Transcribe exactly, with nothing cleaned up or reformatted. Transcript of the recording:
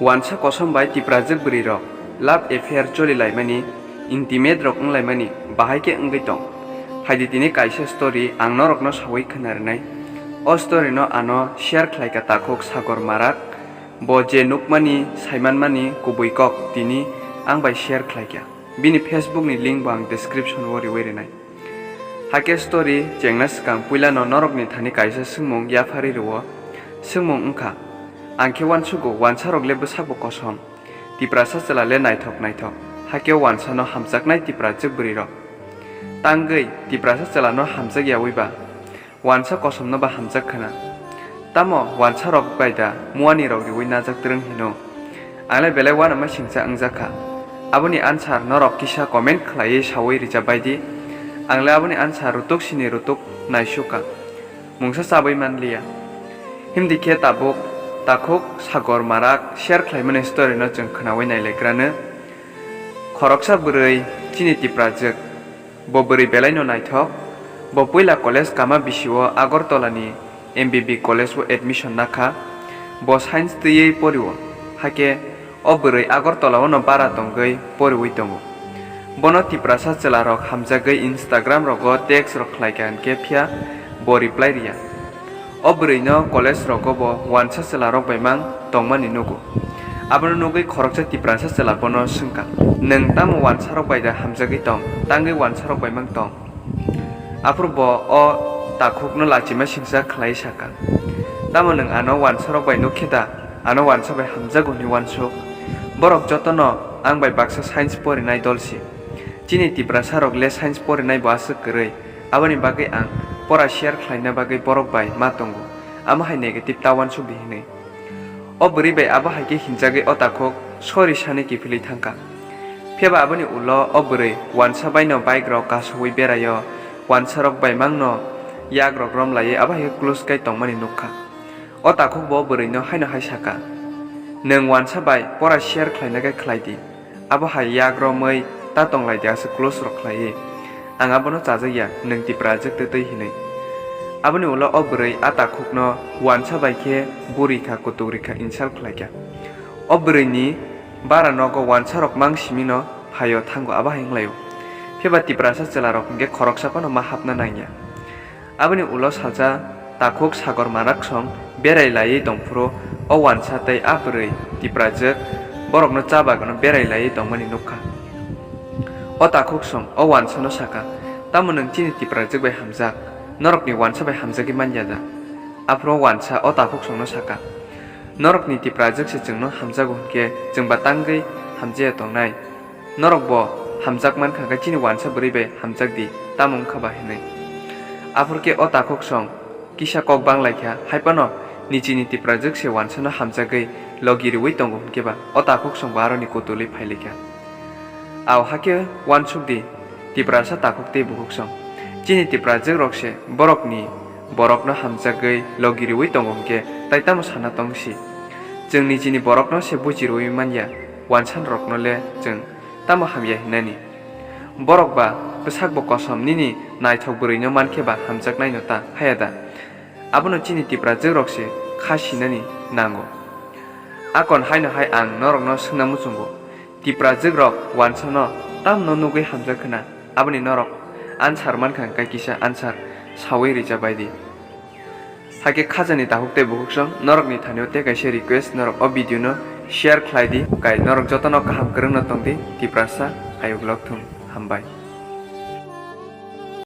Wansa kosom bai Tiprajwk bwrwi rok love affair choli laimani, intimate rok wng laimani bahai khe wngwi tong. Phaidi tini kaisa story ang norokno sawi khwna rwnai. O story no ano share khlai kha takhuk Sagor Marak. Bo je nukmani, saimanmani kubui kok tini ang bai share khlai kha. Bini Facebook ni link bo ang description o riwi rwnai. Hakhe story chengna swkang puilano norokni thani kaisa swngmung yapharwi rwo. Swngmung wngkha, ang khe uansugo wansarok le bwsakbo kosom, Tiprasa chwla le naithok naithok, hakhe o wansano hamjaknai Tiprajwk bwrwirok. Tangwi Tiprasa chwlano hamjak yawi ba wansa kosomno ba hamjak khwna. Tamo wansarok bai da muani rok riwi najak twrwng hino? Ang le belai uanama singcha wngjak kha. Aboni answer norok kisa comment khlaiwi sawi rijak bai di. Ang le aboni answer rutuk sini rutuk naisuk kha. Mungsa chabwi man liya. Himdi khe tabuk takhuk Sagor Marak share khlaimani story no chwng khwnawi nailaikrano. Khoroksa bwrwi chini Tiprajwk. Bo bwrwi belaino naithok. Bo puila college kama bisio Agartala ni M B B college o admission nakha. Bo science twiwi porio. Hakhe o bwrwi Agartala o no bara tongwi poriwi tongo. Bono Tiprasa chwla rok hamjagwi Instagram rogo text rok khlaikha hinkhe phiya bo reply riya. O bwrwino college rogo bo wansa chwla rok bai mang tongmani nugo. Abono nugwi khoroksa Tiprasa chwla bono swngkha, "Nwng tamo wansa rok bai da hamjagwi tong, tangwi wansa rok bai mang tong?" Aphuru bo o takhukno lachima singsa khlai sakha, "Tamo nwng ano wansa rok bai nuk khe da, ano wansa bai hamjago hwnwi uansuk? Borok jotono ang bai baksa science porinai dol si. Chini Tiprasa rok le science porinai bo aswk kwrwi, aboni bagwi ang pora share khlaina bagwi borok bai ma tongo, amo hai negative ta uansuk di," hwnwi. O bwrwi bai abo hai khe hinjagwi o takhuk sorry sani kiphilwi thangkha. Phiyaba aboni ulo o bwrwi wansa baino bike rok kasowi beraio, wansa rok bai mangno yak rok rom laiwi abo hai khe close kai tongmani nukha. O takhuk bo bwrwino haino hai sakha, "Nwng wansa bai pora share khlaina khe khlai di." Abo hai yak romwi ta tong lai di aswk close rok khlaiwi. Ang abono chajak ya, nwng Tiprajwk twtwi hinwi. Aboni ulo o bwrwi a takhukno wansa bai khe buri kha, kutuk ri kha, insult khlai kha. O bwrwini bara nogo wansa rok mang simino phaio thango abo hai wnglaio. Phiya ba Tiprasa chwla rok hinkhe khoroksa phano ma hapna nangya. Aboni ulo salsa takhuk Sagor Marak song berai laiwi tongphuru o wansa tei a bwrwi Tiprajwk borokno cha bagwino berai laiwi tongmani nukha. O takhuk song o wansano sakha, "Tamo nwng chini Tiprajwk bai hamjak, norokni wansa bai hamjagwi manya da?" Aphuru o wansa o takhuk songno sakha, "Norokni Tiprajwk se chwngno hamjago hinkhe chwngba tangwi hamjaya tongnai. Norok bo hamjak mankha khe chini wansa bwrwi bai hamjak di, tamo wngkha ba hinwi." Aphuru khe o takhuk song kisa kok bang lai kha, hai phano nichini Tiprajwk se wansano hamjagwi logi riwi tongo hinkhe ba o takhuk song bo aroni kutulwi phai lai kha. Au hakhe uansuk di, Tiprasa takhuk tei bukhuk song. Chini Tiprajwk rok se borokni borokno hamjagwi logi riwi tongo hinkhe tai tamo sana tong si? Chwng nichini borokno se buji riwi manya, wansan rokno le chwng tamo hamya hinani? Borok ba bwsak bo kosom nini naithok bwrwino mankhe ba hamjaknaino ta haya da? Abono chini Tiprajwk rok se kha sinani nango. Akon haino hai ang norokno swngna muchungo. Tiprajwk rok wansano tamno nugwi hamjak khwna, aboni norok answer mankha hwnkhe kisa answer sawi rija bai di. Hakhe khajani takhuk tei bukhuksong norokni thanio tei kaisa request, norok o video no share khlai di, kai norok jotono kaham kwrwngno tong di, Tiprasa ayuk lok thung. Hambai.